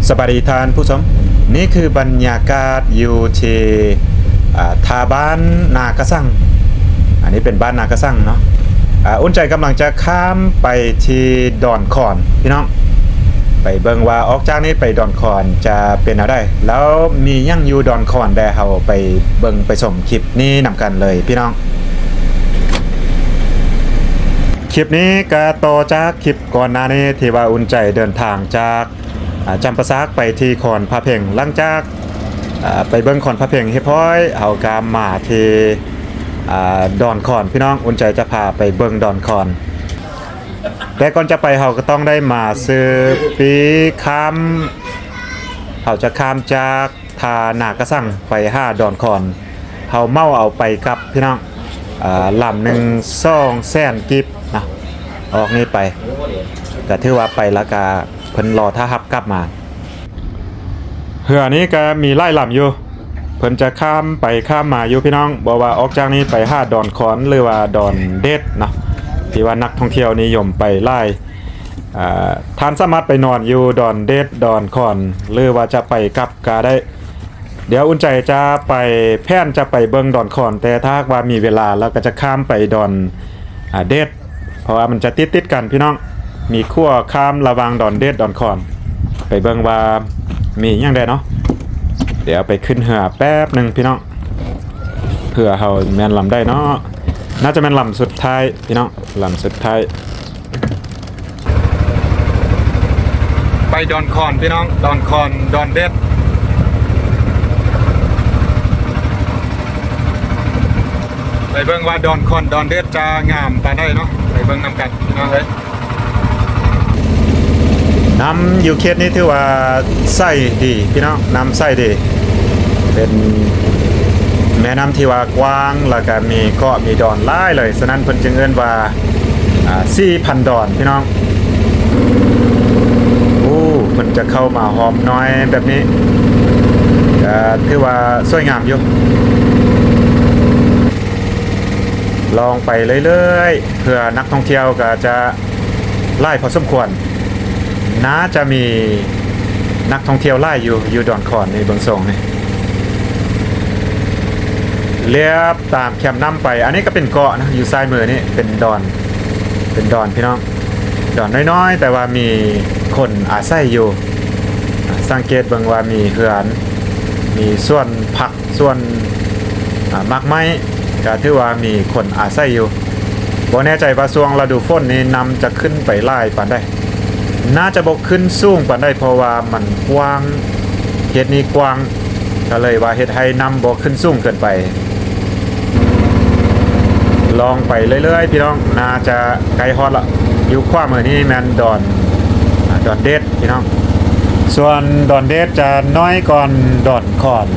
ສະບາຍດີທ່ານຜູ້ຊົມ, ນີ້ຄືບັນຍາກາດຢູ່ທີ່ ອ່າ ທ່າບ້ານນາກະສັງ. ອັນນີ້ເປັນບ້ານນາກະສັງເນາະ. ອ່າ ອຸ່ນໃຈກຳລັງຈະຂ້າມໄປທີ່ດອນຂອນພີ່ນ້ອງ, ໄປເບິ່ງວ່າອອກຈາກນີ້ໄປດອນຂອນຈະເປັນແນວໃດ ແລ້ວມີຫຍັງຢູ່ດອນຂອນແດ່. ເຮົາໄປເບິ່ງໄປຊົມຄລິບນີ້ນຳກັນເລີຍພີ່ນ້ອງ. ຄລິບນີ້ກະຕໍ່ຈາກຄລິບກ່ອນໜ້ານີ້ ທີ່ວ່າອຸ່ນໃຈເດີນທາງຈາກ ອ່າ ຈຳປາສັກໄປທີ່ຂອນພະເພັງ. ຫຼັງຈາກ ອ່າ ໄປເບິ່ງຂອນພະເພັງຮຽບຮ້ອຍ ເຮົາກະມາທີ່ ອ່າ ດອນຂອນພີ່ນ້ອງ, ອຸ່ນໃຈຈະພາໄປເບິ່ງດອນຂອນ. ແຕ່ກ່ອນຈະໄປເຮົາກະຕ້ອງໄດ້ມາຊື້ປີ້ຂ້າມ, ເຮົາຈະຂ້າມຈາກທ່ານາກະສັງໄປຫາດອນຂອນ. ເຮົາເໝົາເອົາໄປກັບພີ່ນ້ອງ ອ່າ ລຳໜຶ່ງສອງແສນກີບນະ, ອອກນີ້ໄປ ກະຖືວ່າໄປແລ້ວກະເພິ່ນລໍຖ້າຮັບກັບມາ. ເຮືອນີ້ກະມີຫຼາຍລຳຢູ່, ເພິ່ນຈະຂ້າມໄປຂ້າມມາຢູ່ພີ່ນ້ອງ, ບໍ່ວ່າອອກຈາກນີ້ໄປຫາດອນຂອນ ຫຼືວ່າດອນເດດເນາະ ທີ່ວ່ານັກທ່ອງທ່ຽວນິຍົມໄປຫຼາຍ. ອ່າ ທ່ານສາມາດໄປນອນຢູ່ດອນເດດ ດອນຂອນ ຫຼືວ່າຈະໄປກັບກະໄດ້. ດຽວອຸ່ນໃຈຈະໄປ ແຜນຈະໄປເບິ່ງດອນຂອນ, ແຕ່ຖ້າຫາກວ່າມີເວລາແລ້ວກະຈະຂ້າມໄປດອນ ອ່າ ເດດ ເພາະວ່າມັນຈະຕິດໆກັນພີ່ນ້ອງ, ມີຂົວຂ້າມລະຫວ່າງດອນເດດ ດອນຂອນ. ໄປເບິ່ງວ່າມີຫຍັງແດ່ເນາະ. ດຽວໄປຂຶ້ນເຮືອແປັບໜຶ່ງພີ່ນ້ອງ, ເຮືອເຮົາແມ່ນລຳໃດເນາະ. ໜ້າຈະແມ່ນລຳສຸດທ້າຍພີ່ນ້ອງ, ລຳສຸດທ້າຍ. ໄປດອນຂອນພີ່ນ້ອງ, ດອນຂອນ ດອນເດດ. ໄປເບິ່ງວ່າດອນຂອນ ດອນເດດຈະງາມປານໃດເນາະ, ໄປເບິ່ງນຳກັນພີ່ນ້ອງເອີຍ. ນ້ຳຢູ່ເຂດນີ້ຖືວ່າໃສດີພີ່ນ້ອງ, ນ້ຳໃສດີ, ເປັນແມ່ນ້ຳທີ່ວ່າກວ້າງ ແລ້ວກະມີເກາະມີດອນຫຼາຍເລີຍ, ສະນັ້ນເພິ່ນຈຶ່ງເອີ້ນວ່າ ອ່າ ສີ່ພັນດອນພີ່ນ້ອງ. ໂອ້ ເພິ່ນຈະເຂົ້າມາຮອບນ້ອຍແບບນີ້ ກະຖືວ່າສວຍງາມຢູ່. ລອງໄປເລື້ອຍໆ ເພື່ອນັກທ່ອງທ່ຽວກະຈະຫຼາຍພໍສົມຄວນ. ໜ້າຈະມີນັກທ່ອງທ່ຽວຫຼາຍຢູ່ ຢູ່ດອນຂອນນີ້ ເບິ່ງຊົງນີ້. ລຽບຕາມແຄມນ້ຳໄປ, ອັນນີ້ກະເປັນເກາະນະ, ຢູ່ຊ້າຍມືນີ້ເປັນດອນ ເປັນດອນພີ່ນ້ອງ, ດອນນ້ອຍໆ ແຕ່ວ່າມີຄົນອາໄສຢູ່. ສັງເກດເບິ່ງວ່າມີເຮືອນ ມີສວນຜັກ ສວນ ອ່າ ໝາກໄມ້ ກະຖືວ່າມີຄົນອາໄສຢູ່. ບໍ່ແນ່ໃຈວ່າຊ່ວງລະດູຝົນນີ້ນ້ຳຈະຂຶ້ນໄປຫຼາຍປານໃດ, ໜ້າຈະບໍ່ຂຶ້ນສູງປານໃດ ເພາະວ່າມັນກວ້າງ, ເຂດນີ້ກວ້າງ ກະເລີຍວ່າເຮັດໃຫ້ນ້ຳບໍ່ຂຶ້ນສູງເກີນໄປ. ລອງໄປເລື້ອຍໆ ພີ່ນ້ອງ, ໜ້າຈະໃກ້ຮອດລະ. ຢູ່ຂວາມືນີ້ແມ່ນດອນ ອ່າ ດອນເດດ ພີ່ນ້ອງ. ສ່ວນດອນເດດຈະນ້ອຍກ່ອນດອນຂອນ,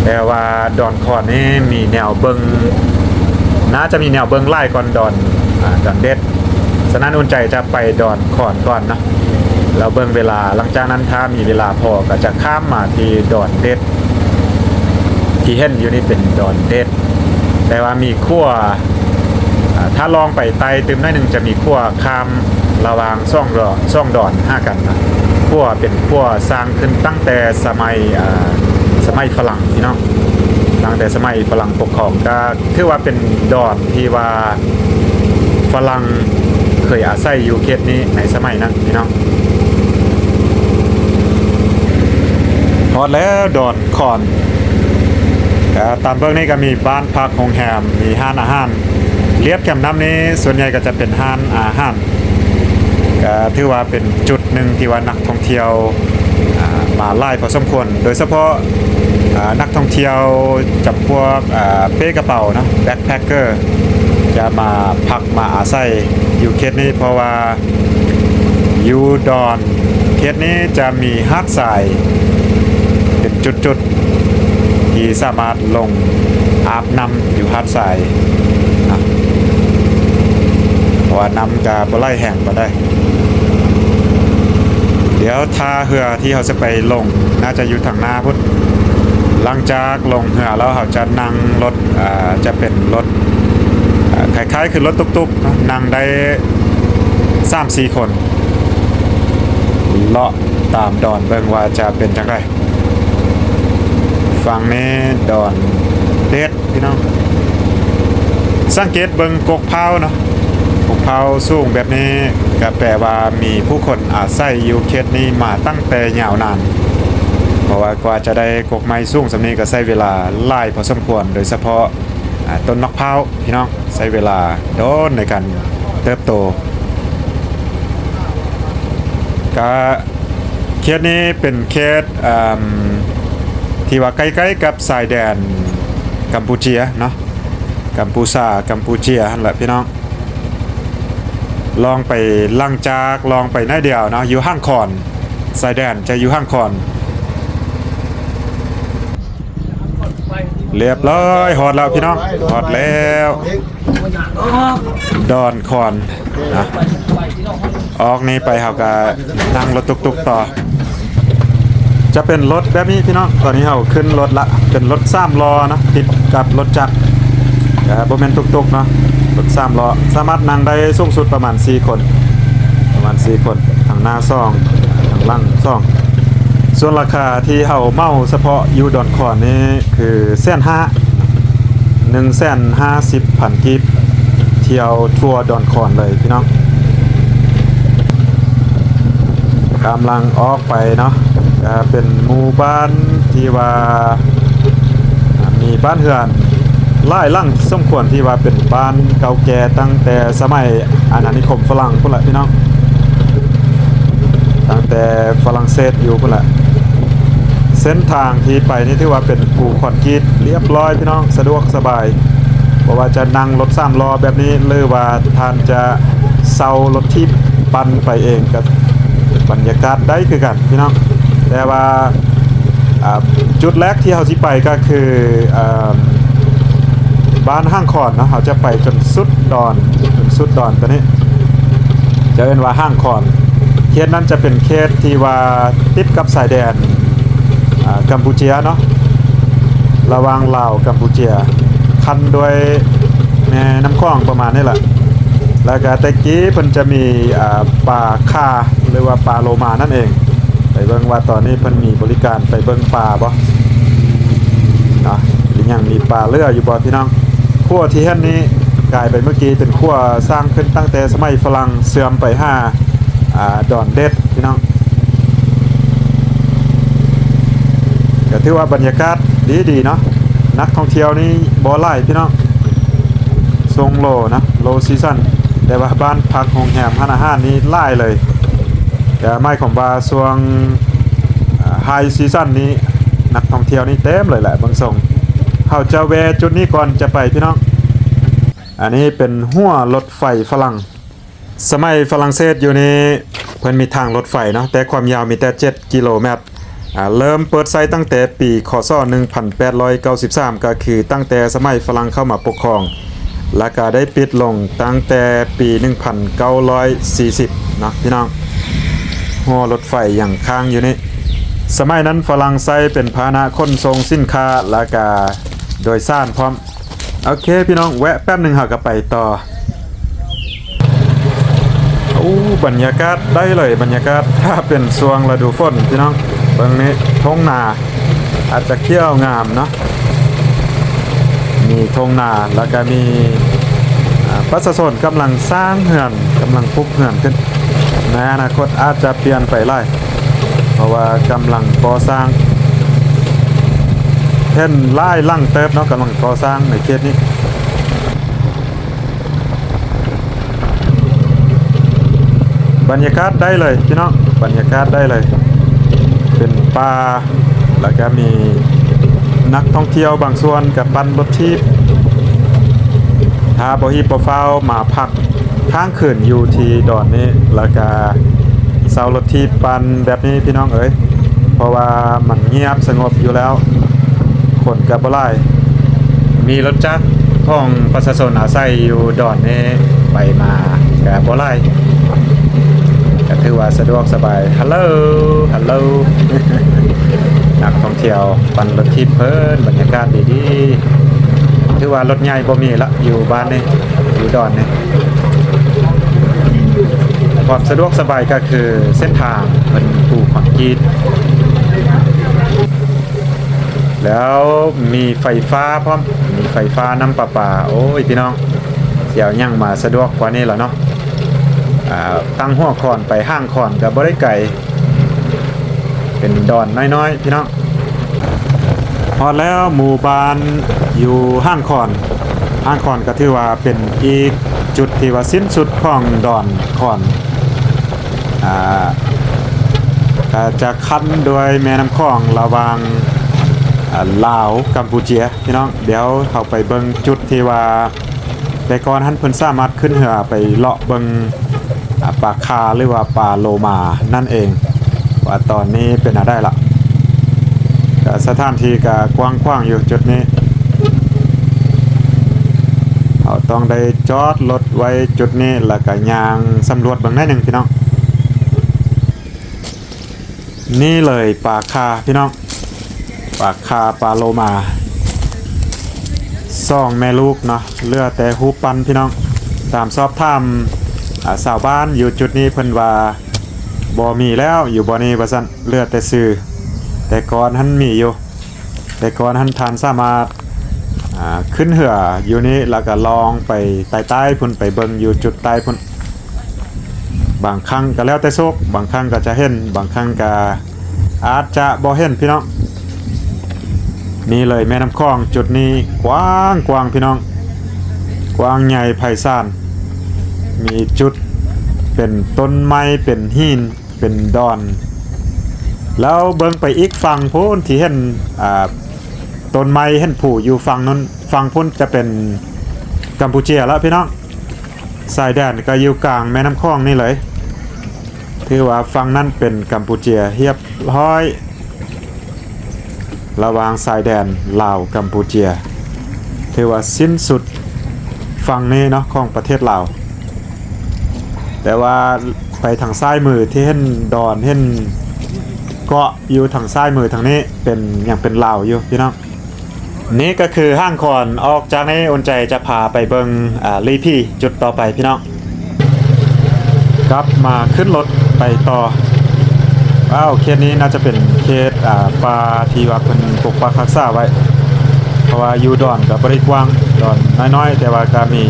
ແຕ່ວ່າດອນຂອນນີ້ມີແນວເບິ່ງ, ໜ້າຈະມີແນວເບິ່ງຫຼາຍກ່ອນດອນ ອ່າ ດອນເດດ. ສະນັ້ນອຸ່ນໃຈຈະໄປດອນຂອນກ່ອນເນາະ, ແລ້ວເບິ່ງເວລາ, ຫຼັງຈາກນັ້ນຖ້າມີເວລາພໍກະຈະຂ້າມມາທີ່ດອນເດດ. ທີ່ເຫັນຢູ່ນີ້ເປັນດອນເດດ ແຕ່ວ່າມີຂົວ ອ່າ ຖ້າລອງໄປໃຕ້ຕື່ມໜ້ອຍໜຶ່ງຈະມີຂົວຂ້າມລະຫວ່າງສອງດອນ ສອງດອນຫາກັນນະ. ຂົວເປັນຂົວສ້າງຂຶ້ນຕັ້ງແຕ່ສະໄໝ ອ່າ ສະໄໝຝຣັ່ງພີ່ນ້ອງ, ຕັ້ງແຕ່ສະໄໝຝຣັ່ງປົກຄອງ ກະຖືວ່າເປັນດອນທີ່ວ່າຝຣັ່ງເຄີຍອາໄສຢູ່ເຂດນີ້ໃນສະໄໝນັ້ນພີ່ນ້ອງ. ຮອດແລ້ວດອນ ຂອນ. ກະຕາມເບິ່ງນີ້ກະມີບ້ານພັກໂຮງແຮມ ມີຮ້ານອາຫານ. ລຽບແຄມນ້ຳນີ້ສ່ວນໃຫຍ່ກະຈະເປັນຮ້ານອາຫານ, ກະຖືວ່າເປັນຈຸດໜຶ່ງທີ່ວ່ານັກທ່ອງທ່ຽວ ອ່າ ມາຫຼາຍພໍສົມຄວນ ໂດຍສະເພາະ ອ່າ ນັກທ່ອງທ່ຽວຈຳພວກ ອ່າ ເປ້ກະເປົາເນາະ ແບັກແພັກເກີ ຈະມາພັກມາອາໄສຢູ່ເຂດນີ້ ເພາະວ່າ ຢູ່ດອນເຂດນີ້ຈະມີຫາດຊາຍເປັນຈຸດໆ ທີ່ສາມາດລົງອາບນ້ຳຢູ່ຫາດຊາຍນະ ເພາະວ່ານ້ຳກະບໍ່ໄຫຼແຮງປານໃດ. ດຽວທ່າເຮືອທີ່ເຮົາຈະໄປລົງ ໜ້າຈະຢູ່ທາງໜ້າພຸ້ນ. ຫຼັງຈາກລົງເຮືອແລ້ວ ເຮົາຈະນັ່ງລົດ ອ່າ ຈະເປັນລົດ ອ່າ ຄ້າຍໆຄືລົດຕຸກໆເນາະ ນັ່ງໄດ້ສາມສີ່ຄົນ. ເລາະຕາມດອນເບິ່ງວ່າຈະເປັນຈັ່ງໃດ. ຝັ່ງນີ້ດອນເດັດພີ່ນ້ອງ. ສັງເກດເບິ່ງກົກພ້າວເນາະ, ກົກພ້າວສູງແບບນີ້ ກໍແປວ່າມີຜູ້ຄົນອາໄສຢູ່ເຂດນີ້ມາຕັ້ງແຕ່ຍາວນານ, ເພາະວ່າກວ່າຈະໄດ້ກົກໄມ້ສູງສ່ຳນີ້ກໍໃຊ້ເວລາຫຼາຍພໍສົມຄວນ, ໂດຍສະເພາະ ອາ ຕົ້ນໝາກພ້າວພີ່ນ້ອງ ໃຊ້ເວລາດົນໃນການເຕີບໂຕ. ກະເຂດນີ້ເປັນເຂດ ເອີ່ມ ທີ່ວ່າໃກ້ໆກັບຊາຍແດນກຳປູເຈຍເນາະ, ກຳປູຊາ ກຳປູເຈຍຫັ້ນແຫຼະພີ່ນ້ອງ. ລອງໄປ ຫຼັງຈາກລອງໄປໜ້ອຍດຽວເນາະ ຢູ່ຫ້າງຄອນ, ຊາຍແດນຈະຢູ່ຫ້າງຄອນ. ລຽບຮ້ອຍ ຮອດແລ້ວພີ່ນ້ອງ ຮອດແລ້ວ ດອນຄອນນະ. ອອກນີ້ໄປເຮົາກະນັ່ງລົດຕຸກຕຸກຕໍ່, ຈະເປັນລົດແບບນີ້ພີ່ນ້ອງ. ຕອນນີ້ເຮົາຂຶ້ນລົດລະ ເປັນລົດສາມລໍ້ເນາະ ຕິດກັບລົດຈັກ ກະບໍ່ແມ່ນຕຸກຕຸກເນາະ, ລົດສາມລໍ້ ສາມາດນັ່ງໄດ້ສູງສຸດປະມານສີ່ຄົນ ປະມານສີ່ຄົນ, ທາງໜ້າສອງ ທາງຫຼັງສອງ. ສ່ວນລາຄາທີ່ເຮົາເໝົາສະເພາະຢູ່ດອນຄອນນີ້ຄືແສນຫ້າ ໜຶ່ງແສນຫ້າສິບພັນກີບ ທ່ຽວທົ່ວດອນຄອນເລີຍພີ່ນ້ອງ. ກຳລັງອອກໄປເນາະ, ກະເປັນໝູ່ບ້ານທີ່ວ່າມີບ້ານເຮືອນຫຼາຍຫຼັງສົມຄວນ ທີ່ວ່າເປັນບ້ານເກົ່າແກ່ຕັ້ງແຕ່ສະໄໝອານານິຄົມຝຣັ່ງພຸ້ນລະພີ່ນ້ອງ, ຕັ້ງແຕ່ຝຣັ່ງເສດຢູ່ພຸ້ນລະ. ເສັ້ນທາງທີ່ໄປນີ້ຖືວ່າເປັນພູຄອນກຣີດລຽບລ້ອຍພີ່ນ້ອງ, ສະດວກສະບາຍ. ບໍ່ວ່າຈະນັ່ງລົດສາມລໍ້ແບບນີ້ ຫຼືວ່າທ່ານຈະເຊົ່າລົດຖີບປັ່ນໄປເອງ ກໍບັນຍາກາດໄດ້ຄືກັນພີ່ນ້ອງ. ແຕ່ວ່າ ອ່າ ຈຸດແລກທີ່ເຮົາຊິໄປກໍຄື ອ່າ ບ້ານຫ້າງຄອນເນາະ, ເຮົາຈະໄປຈົນສຸດດອນ ຈົນສຸດດອນຕົວນີ້ ຈະເອີ້ນວ່າຫ້າງຄອນ. ເຂດນັ້ນຈະເປັນເຂດທີ່ວ່າຕິດກັບຊາຍແດນ ອ່າ ກຳປູເຈຍເນາະ, ລະຫວ່າງລາວກຳປູເຈຍ ຂັ້ນດ້ວຍແມ່ນ້ຳຂອງປະມານນີ້ແຫຼະ. ແລ້ວກະແຕ່ກີ້ເພິ່ນຈະມີ ອ່າ ປາຂ່າ ຫຼືວ່າປາໂລມານັ້ນເອງ. ໄປເບິ່ງວ່າຕອນນີ້ເພິ່ນມີບໍລິການໄປເບິ່ງປາບໍ່ເນາະ ຫຼືຍັງມີປາເຫຼືອຢູ່ບໍ່ພີ່ນ້ອງ. ຂົວທີ່ເຫັນນີ້ ກາຍໄປເມື່ອກີ້ເປັນຂົວສ້າງຂຶ້ນຕັ້ງແຕ່ສະໄໝຝຣັ່ງເຊື່ອມໄປຫາ ອ່າ ດອນເດັດພີ່ນ້ອງ. ກໍຖືວ່າບັນຍາກາດດີໆເນາະ, ນັກທ່ອງທ່ຽວນີ້ບໍ່ຫຼາຍພີ່ນ້ອງ, ຊ່ວງໂລເນາະ ໂລຊີຊັນ, ແຕ່ວ່າບ້ານພັກ ໂຮງແຮມ ຮ້ານອາຫານນີ້ຫຼາຍເລີຍ. ກໍໝາຍຄວາມວ່າຊ່ວງ ອ່າ ໄຮຊີຊັນນີ້ ນັກທ່ອງທ່ຽວນີ້ເຕັມເລີຍແຫຼະເບິ່ງຊົງ. ເຮົາຈະແວ່ຈຸດນີ້ກ່ອນຈະໄປພີ່ນ້ອງ. ອັນນີ້ເປັນຮົ້ວລົດໄຟຝຣັ່ງ. ສະໄໝຝຣັ່ງເສດຢູ່ນີ້ ເພິ່ນມີທາງລົດໄຟເນາະ, ແຕ່ຄວາມຍາວມີແຕ່ເຈັດກິໂລແມັດ. ອ່າ ເລີ່ມເປີດໃຊ້ຕັ້ງແຕ່ປີ ຄ.ສ. ໜຶ່ງພັນແປດຮ້ອຍເກົ້າສິບສາມ ກໍຄືຕັ້ງແຕ່ສະໄໝຝຣັ່ງເຂົ້າມາປົກຄອງ, ແລ້ວກໍໄດ້ປິດລົງຕັ້ງແຕ່ປີ ໜຶ່ງພັນເກົ້າຮ້ອຍສີ່ສິບເນາະພີ່ນ້ອງ. ຮົ້ວລົດໄຟຍັງຄ້າງຢູ່ນີ້. ສະໄໝນັ້ນຝຣັ່ງໃຊ້ເປັນພາຫະນະຂົນສົ່ງສິນຄ້າ ແລ້ວກໍໂດຍສານພ້ອມ. ໂອເຄພີ່ນ້ອງ ແວະແປັບໜຶ່ງ ເຮົາກໍໄປຕໍ່. ໂອ້ ບັນຍາກາດໄດ້ເລີຍ, ບັນຍາກາດຖ້າເປັນຊ່ວງລະດູຝົນພີ່ນ້ອງ. ເບິ່ງນີ້ ທົ່ງນາອາດຈະຂຽວງາມເນາະ, ມີທົ່ງນາ ແລ້ວກໍມີ ອ່າ ປະຊາຊົນກຳລັງສ້າງເຮືອນ, ກຳລັງປຸກເຮືອນຂຶ້ນ. ໃນອະນາຄົດອາດຈະປ່ຽນໄປຫຼາຍ ເພາະວ່າກຳລັງກໍ່ສ້າງ, ເຫັນຫຼາຍຫຼັງເຕີບເນາະ ກຳລັງກໍ່ສ້າງໃນເຂດນີ້. ບັນຍາກາດໄດ້ເລີຍພີ່ນ້ອງ, ບັນຍາກາດໄດ້ເລີຍ, ເປັນປ່າ ແລ້ວກໍມີນັກທ່ອງທ່ຽວບາງສ່ວນກໍປັ່ນລົດຖີບ. ຖ້າບໍ່ຮີບບໍ່ຟ້າວມາພັກ ຄ້າງຄືນຢູ່ທີ່ດອນນີ້ ແລ້ວກະເຊົ່າລົດຖີບປັ່ນແບບນີ້ພີ່ນ້ອງເອີຍ, ເພາະວ່າມັນງຽບສະຫງົບຢູ່ແລ້ວ, ຄົນກະບໍ່ຫຼາຍ. ມີລົດຈັກຂອງປະຊາຊົນອາໄສຢູ່ດອນນີ້ໄປມາກະບໍ່ຫຼາຍ, ກະຖືວ່າສະດວກສະບາຍ. ຮັລໂຫຼ ຮັລໂຫຼ ນັກທ່ອງທ່ຽວ ປັ່ນລົດຖີບເພິ່ນ, ບັນຍາກາດດີໆ. ຖືວ່າລົດໃຫຍ່ບໍ່ມີລະ ຢູ່ບ້ານນີ້ ຢູ່ດອນນີ້. ຄວາມສະດວກສະບາຍກໍຄືເສັ້ນທາງເພິ່ນປູຄອນກຣີດ ແລ້ວມີໄຟຟ້າພ້ອມ ມີໄຟຟ້າ ນ້ຳປະປາ. ໂອ້ຍ ພີ່ນ້ອງ ຊິເອົາຫຍັງມາສະດວກກວ່ານີ້ລະເນາະ. ອ່າ ຕັ້ງຫົວຂອນໄປຫ້າງຂອນກໍບໍ່ໄດ້ໄກ ເປັນດອນນ້ອຍໆ ພີ່ນ້ອງ. ຮອດແລ້ວ ໝູ່ບ້ານຢູ່ຫ້າງຂອນ. ຫ້າງຂອນກໍຖືວ່າເປັນອີກຈຸດທີ່ວ່າສິ້ນສຸດຂອງດອນຂອນ ອ່າ ກໍຈະຄັນດ້ວຍແມ່ນ້ຳຂອງລະຫວ່າງ ອ່າ ລາວກັມປູເຈຍ ພີ່ນ້ອງ. ດຽວເຮົາໄປເບິ່ງຈຸດທີ່ວ່າ ແຕ່ກ່ອນຫັ້ນເພິ່ນສາມາດຂຶ້ນເຮືອໄປເລາະເບິ່ງ ອາ ປາຄາ ຫຼືວ່າປາໂລມານັ້ນເອງ ວ່າຕອນນີ້ເປັນແນວໃດລະ. ກະສະຖານທີ່ກະກວ້າງຂວາງຢູ່ຈຸດນີ້ ເຮົາຕ້ອງໄດ້ຈອດລົດໄວ້ຈຸດນີ້ ແລ້ວກະຍ່າງສຳຫຼວດເບິ່ງໜ້ອຍໜຶ່ງ ພີ່ນ້ອງ. ນີ້ເລີຍປາຄາ ພີ່ນ້ອງ ປາຄາ ປາໂລມາ ສອງແມ່ລູກເນາະ ເຫຼືອແຕ່ຮູບປັ້ນ ພີ່ນ້ອງ. ຕາມສອບຖາມ ອາ ຊາວບ້ານຢູ່ຈຸດນີ້ ເພິ່ນວ່າບໍ່ມີແລ້ວຢູ່ບ່ອນນີ້ວ່າຊັ້ນ ເຫຼືອແຕ່ຊື່. ແຕ່ກ່ອນຫັ້ນມີຢູ່ ແຕ່ກ່ອນຫັ້ນທ່ານສາມາດ ອາ ຂຶ້ນເຮືອຢູ່ນີ້ ແລ້ວກະລ່ອງໄປໃຕ້ໆ ພຸ້ນ ໄປເບິ່ງຢູ່ຈຸດໃຕ້ພຸ້ນ. ບາງຄັ້ງກໍແລ້ວແຕ່ໂຊກ ບາງຄັ້ງກໍຈະເຫັນ ບາງຄັ້ງກໍອາດຈະບໍ່ເຫັນ ພີ່ນ້ອງ. ນີ້ເລີຍແມ່ນ້ຳຂອງຈຸດນີ້ກວ້າງໆ ພີ່ນ້ອງ ກວ້າງໃຫຍ່ໄພສານ ມີຈຸດເປັນຕົ້ນໄມ້ ເປັນຫີນ ເປັນດອນ. ແລ້ວເບິ່ງໄປອີກຝັ່ງພຸ້ນທີ່ເຫັນ ອ່າ ຕົ້ນໄມ້ເຫັນພູຢູ່ຝັ່ງນັ້ນ ຝັ່ງພຸ້ນຈະເປັນກຳປູເຈຍລະ ພີ່ນ້ອງ. ຊາຍແດນກໍຢູ່ກາງແມ່ນ້ຳຂອງນີ້ເລີຍ ຖືວ່າຝັ່ງນັ້ນເປັນກຳປູເຈຍຮຽບຮ້ອຍ ລະຫວ່າງຊາຍແດນລາວກຳປູເຈຍ ຖືວ່າສິ້ນສຸດຝັ່ງນີ້ເນາະ ຂອງປະເທດລາວ. ແຕ່ວ່າໄປທາງຊ້າຍມືທີ່ເຫັນດອນ ເຫັນເກາະຢູ່ທາງຊ້າຍມືທາງນີ້ ເປັນ ຍັງເປັນລາວຢູ່ ພີ່ນ້ອງ. ນີ້ກໍຄືຫ້າງຂອນ. ອອກຈາກນີ້ອຸ່ນໃຈຈະພາໄປເບິ່ງ ອາ ລີພີ ຈຸດຕໍ່ໄປ ພີ່ນ້ອງ. ກັບມາຂຶ້ນລົດໄປຕໍ່. ວ້າວ ເຂດນີ້ໜ້າຈະເປັນເຂດ ອາ ປ່າທີ່ວ່າເພິ່ນປົກປັກຮັກສາໄວ້ ເພາະວ່າຢູ່ດອນກໍບໍ່ໄດ້ກວ້າງ ດອນນ້ອຍໆ ແຕ່ວ່າກໍມີ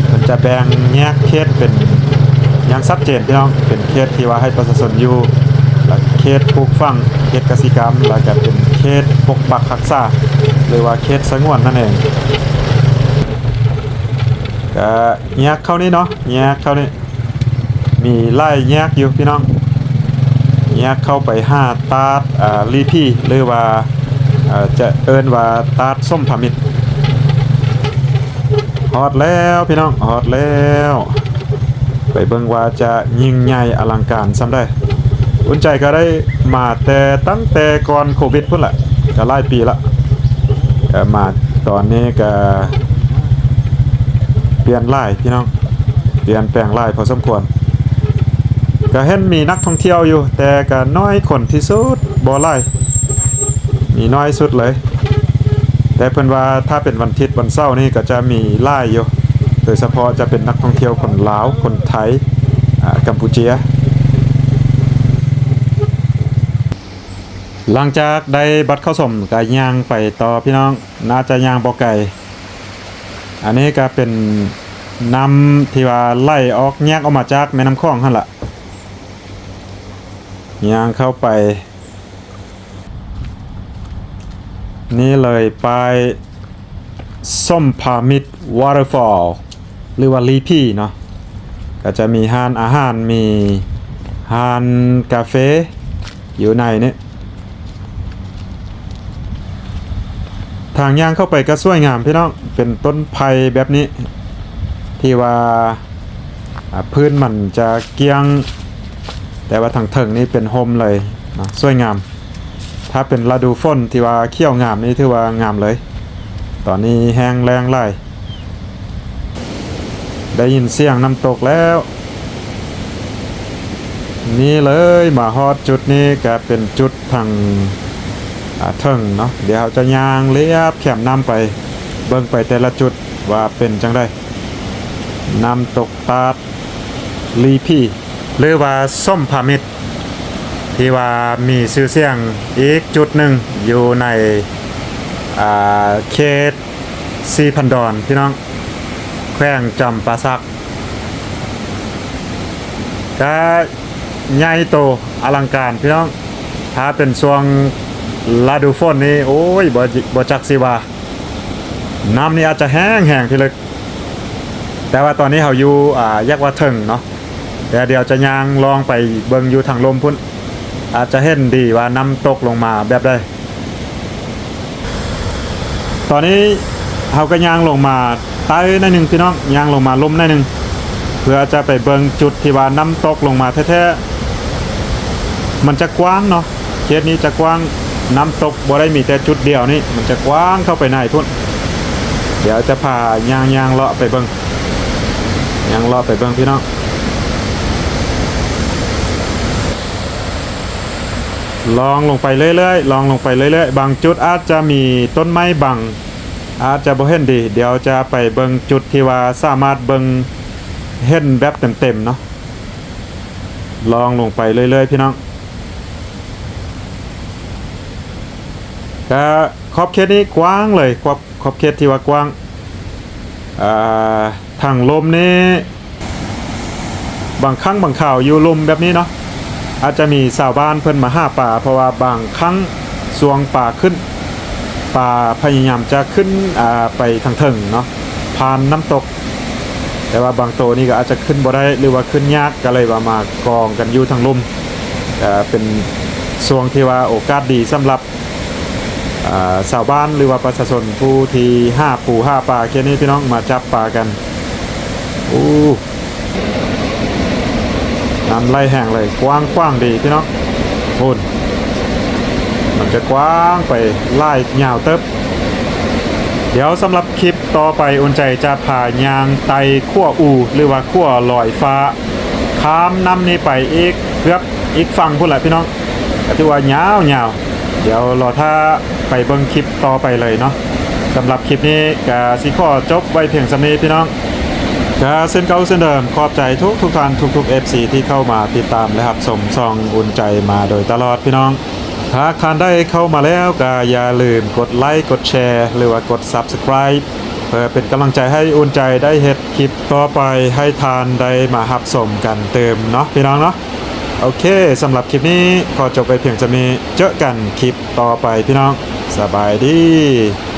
ເພິ່ນຈະແບ່ງແຍກເຂດເປັນຢ່າງຊັດເຈນ ພີ່ນ້ອງ. ເປັນເຂດທີ່ວ່າໃຫ້ປະຊາຊົນຢູ່ ແລະ ເຂດປູກຝັງ ເຂດກະສິກຳ ແລະ ກໍເປັນເຂດປົກປັກຮັກສາ ຫຼືວ່າເຂດສະຫງວນນັ້ນເອງ. ກະແຍກເຂົ້ານີ້ເນາະ ແຍກເຂົ້ານີ້ ມີຫຼາຍແຍກຢູ່ ພີ່ນ້ອງ. ແຍກເຂົ້າໄປຫາຕາດ ອາ ລີພີ ຫຼືວ່າ ອາ ຈະເອີ້ນວ່າຕາດສົມພາມິດ. ຮອດແລ້ວ ພີ່ນ້ອງ ຮອດແລ້ວ. ໄປເບິ່ງວ່າຈະຍິ່ງໃຫຍ່ອະລັງການສ່ຳໃດ. ອຸ່ນໃຈກໍໄດ້ມາແຕ່ ຕັ້ງແຕ່ກ່ອນໂຄວິດພຸ້ນແຫຼະ ກໍຫຼາຍປີລະ. ເອີ ມາຕອນນີ້ກໍປ່ຽນຫຼາຍ ພີ່ນ້ອງ ປ່ຽນແປງຫຼາຍພໍສົມຄວນ. ກໍເຫັນມີນັກທ່ອງທ່ຽວຢູ່ ແຕ່ກໍນ້ອຍຄົນທີ່ສຸດ ບໍ່ຫຼາຍ ມີນ້ອຍສຸດເລີຍ. ແຕ່ເພິ່ນວ່າຖ້າເປັນວັນທິດວັນເສົານີ້ກໍຈະມີຫຼາຍຢູ່ ໂດຍສະເພາະຈະເປັນນັກທ່ອງທ່ຽວຄົນລາວ ຄົນໄທ ອາ ກຳປູເຈຍ. ຫຼັງຈາກໄດ້ບັດເຂົ້າຊົມກໍຍ່າງໄປຕໍ່ ພີ່ນ້ອງ ໜ້າຈະຍ່າງບໍ່ໄກ. ອັນນີ້ກໍເປັນນ້ຳທີ່ວ່າໄຫຼອອກ ແຍກອອກມາຈາກແມ່ນ້ຳຂອງຫັ້ນລະ. ຍ່າງເຂົ້າໄປ ນີ້ເລີຍ ປ້າຍສົມພາມິດ Waterfall ຫຼືວ່າລີພີເນາະ. ກໍຈະມີຮ້ານອາຫານ ມີຮ້ານກາເຟຢູ່ໃນນີ້. ທາງຍ່າງເຂົ້າໄປກໍສວຍງາມ ພີ່ນ້ອງ ເປັນຕົ້ນໄຜ່ແບບນີ້ ທີ່ວ່າ ອາ ພື້ນມັນຈະກ້ຽງ ແຕ່ວ່າທາງເທິງນີ້ເປັນຮົ່ມເລີຍເນາະ ສວຍງາມ. ຖ້າເປັນລະດູຝົນທີ່ວ່າຂຽວງາມນີ້ຖືວ່າງາມເລີຍ. ຕອນນີ້ແຫ້ງແລ້ງຫຼາຍ. ໄດ້ຍິນສຽງນ້ຳຕົກແລ້ວ. ນີ້ເລີຍ ມາຮອດຈຸດນີ້ກະເປັນຈຸດທາງ ອາ ເທິງເນາະ. ດຽວເຮົາຈະຍ່າງລຽບແຄມນ້ຳໄປ ເບິ່ງໄປແຕ່ລະຈຸດວ່າເປັນຈັ່ງໃດ. ນ້ຳຕົກຕາດລີພີ. ຫຼືວ່າສົມພະມິດ ທີ່ວ່າມີຊື່ສຽງອີກຈຸດໜຶ່ງຢູ່ໃນ ອ່າ ເຂດສີພັນດອນ ພີ່ນ້ອງ, ແຂວງຈຳປາສັກ. ກະໃຫຍ່ໂຕອະລັງການ ພີ່ນ້ອງ. ຖ້າເປັນຊ່ວງລະດູຝົນນີ້ ໂອ້ຍ ບໍ່ ບໍ່ຈັກຊິວ່າ ນ້ຳນີ້ອາດຈະແຫ້ງໆ ພີ່ເລິກ. ແຕ່ວ່າຕອນນີ້ເຮົາຢູ່ ອ່າ ຢາກວ່າເທິງເນາະ, ແຕ່ດຽວຈະຍ່າງລອງໄປເບິ່ງຢູ່ທາງລຸ່ມພຸ້ນ, ອາດຈະເຫັນດີວ່ານ້ຳຕົກລົງມາແບບໃດ. ຕອນນີ້ເຮົາກໍຍ່າງລົງມາໃຕ້ໜ້ອຍໜຶ່ງ ພີ່ນ້ອງ, ຍ່າງລົງມາລຸ່ມໜ້ອຍໜຶ່ງ ເພື່ອຈະໄປເບິ່ງຈຸດທີ່ວ່ານ້ຳຕົກລົງມາແທ້ໆ. ມັນຈະກວ້າງເນາະ, ເຂດນີ້ຈະກວ້າງ, ນ້ຳຕົກບໍ່ໄດ້ມີແຕ່ຈຸດດຽວນີ້, ມັນຈະກວ້າງເຂົ້າໄປໃນພຸ້ນ. ດຽວຈະພາຍ່າງໆເລາະໄປເບິ່ງ, ຍ່າງເລາະໄປເບິ່ງ ພີ່ນ້ອງ. ລອງລົງໄປເລື້ອຍໆ, ລອງລົງໄປເລື້ອຍໆ. ບາງຈຸດອາດຈະມີຕົ້ນໄມ້ບັງ, ອາດຈະບໍ່ເຫັນດີ. ດຽວຈະໄປເບິ່ງຈຸດທີ່ວ່າສາມາດເບິ່ງເຫັນແບບເຕັມໆເນາະ. ລອງລົງໄປເລື້ອຍໆ ພີ່ນ້ອງ. ກະຂອບເຂດນີ້ກວ້າງເລີຍ, ຂອບ ຂອບເຂດທີ່ວ່າກວ້າງ. ເອີ ທາງລຸ່ມນີ້ ບາງຄັ້ງບາງຄາວຢູ່ລຸ່ມແບບນີ້ເນາະ, ອາດຈະມີຊາວບ້ານເພິ່ນມາຫາປາ, ເພາະວ່າບາງຄັ້ງຊ່ວງປາຂຶ້ນ, ປາພະຍາຍາມຈະຂຶ້ນ ອ່າ ໄປທາງເທິງເນາະ, ຜ່ານນ້ຳຕົກ. ແຕ່ວ່າບາງໂຕນີ້ກໍອາດຈະຂຶ້ນບໍ່ໄດ້ ຫຼືວ່າຂຶ້ນຍາກ, ກໍເລີຍວ່າມາກອງກັນຢູ່ທາງລຸ່ມ. ເປັນຊ່ວງທີ່ວ່າໂອກາດດີສຳລັບ ອ່າ ຊາວບ້ານ ຫຼືວ່າປະຊາຊົນຜູ້ທີ່ຫາປູຫາປາເຂດນີ້ ພີ່ນ້ອງ, ມາຈັບປາກັນ. ໂອ້ ນ້ຳໄຫຼແຮງເລີຍ, ກວ້າງຂວາງດີ ພີ່ນ້ອງ. ພຸ້ນ ມັນຈະກວ້າງໄປຫຼາຍຍາວເຕີບ. ດຽວສຳລັບຄລິບຕໍ່ໄປ ອຸ່ນໃຈຈະພາຍ່າງໄຕ່ຂົວອູ ຫຼືວ່າຂົວລອຍຟ້າ ຂ້າມນ້ຳນີ້ໄປອີກ ເກືອບອີກຝັ່ງພຸ້ນແຫຼະ ພີ່ນ້ອງ. ກໍຖືວ່າຍາວໆ. ດຽວລໍຖ້າໄປເບິ່ງຄລິບຕໍ່ໄປເລີຍເນາະ. ສຳລັບຄລິບນີ້ກໍຊິຂໍຈົບໄວ້ພຽງສ່ຳນີ້ ພີ່ນ້ອງ. ກໍເຊັ່ນເກົ່າເຊັ່ນເດີມ, ຂອບໃຈທຸກໆທ່ານ, ທຸກໆເອັຟຊີທີ່ເຂົ້າມາຕິດຕາມ ແລະ ຮັບຊົມຊ່ອງອຸ່ນໃຈມາໂດຍຕະຫຼອດ ພີ່ນ້ອງ. ຫາກທ່ານໃດເຂົ້າມາແລ້ວ ກໍຢ່າລືມກົດໄລ, ກົດແຊ ຫຼືວ່າກົດ Subscribe ເພື່ອເປັນກຳລັງໃຈໃຫ້ອຸ່ນໃຈໄດ້ເຮັດຄລິບຕໍ່ໄປ ໃຫ້ທ່ານໄດ້ມາຮັບຊົມກັນຕື່ມເນາະ ພີ່ນ້ອງເນາະ. ໂອເຄ, ສຳລັບຄລິບນີ້ຂໍຈົບໄວ້ພຽງສ່ຳນີ້. ເຈີກັນຄລິບຕໍ່ໄປ ພີ່ນ້ອງ. ສະບາຍດີ.